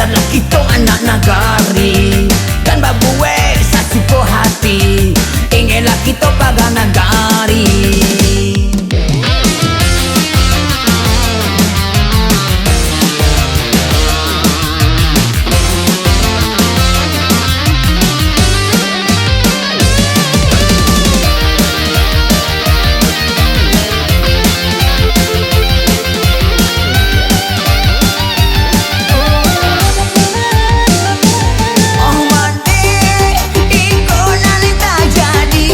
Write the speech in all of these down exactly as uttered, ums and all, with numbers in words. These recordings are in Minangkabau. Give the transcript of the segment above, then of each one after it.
Lah kito anak nagari, dan babuek sasuko hati, ingeklah kito paga nagari. Oh, mandeh, iko nan tajadi,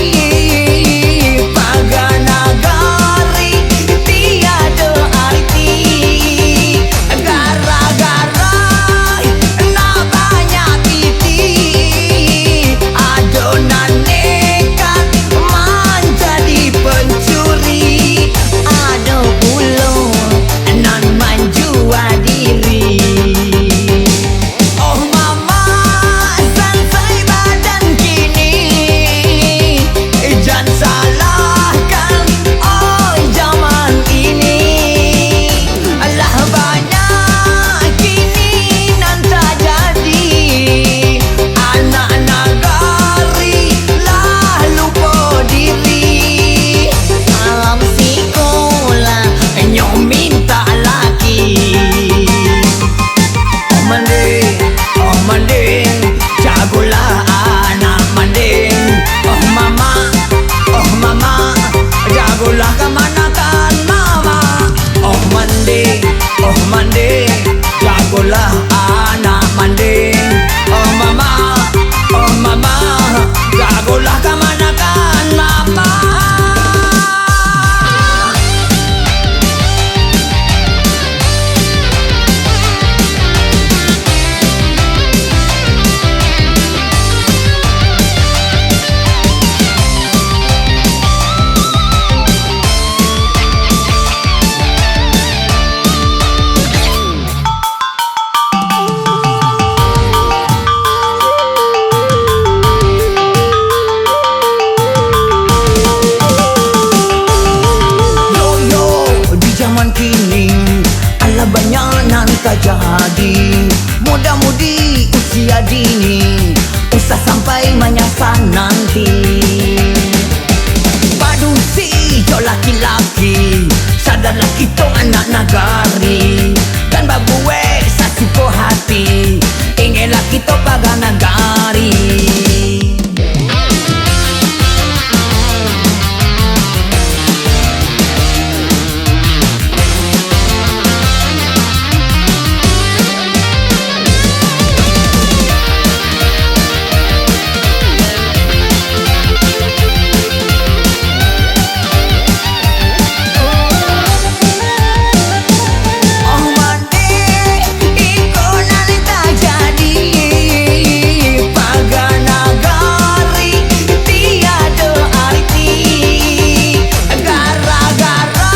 paga nagari tiado arti. Gara-gara nak banyak pitih, ado nan nekat manjadi pancuri, ado pulo nan manjua diri. Oh mama, sansai badan kini, jan salahkan, oi jaman ini. Alah banyak kini nan tajadi, anak nagari lah lupo diri. Malam sikolah nyo mintak laki. Oh mandeh, oh mandeh, jagolah anak mandeh. Oh mama, oh mama, jagolah kamanakan mama. Oh mandeh, oh mandeh, jagolah anak mandeh. Oh mama, oh mama, jagolah kamanakan mama. Yo, yo, di jaman kini, alah banyak nan tajadi. Muda-mudi usia dini, usah sampai manyasa nanti. Padusi jo laki-laki, sadarlah kito anak nagari, dan babuek sasuko hati, ingeklah kito paga nagari. Oh mandeh, iko nan tajadi, paga nagari tiado arti. Gara-gara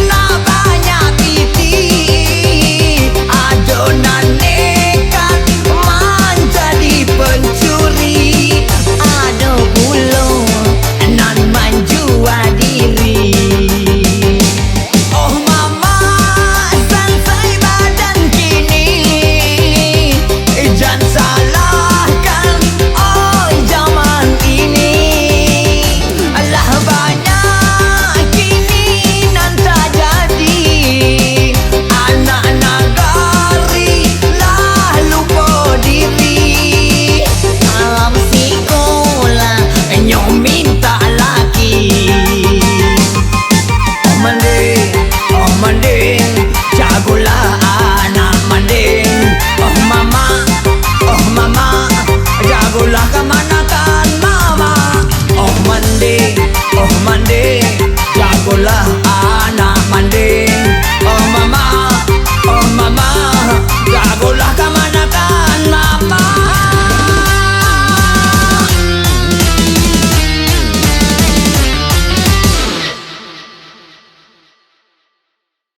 nak banyak pitih, ado nan nekat manjadi pancuri, ado pulo nan manjua diri. Oh mama, sansai badan kini, jan salahkan, oi jaman ini. Alah banyak kini nan tajadi, anak nagari lah lupo diri. Malam sikolah nyo mintak laki. Oh mandeh, oh mandeh, jagolah anak mandeh. Oh mama, oh mama, jagolah kamanakan mama. Oh mandeh, oh mandeh, jagolah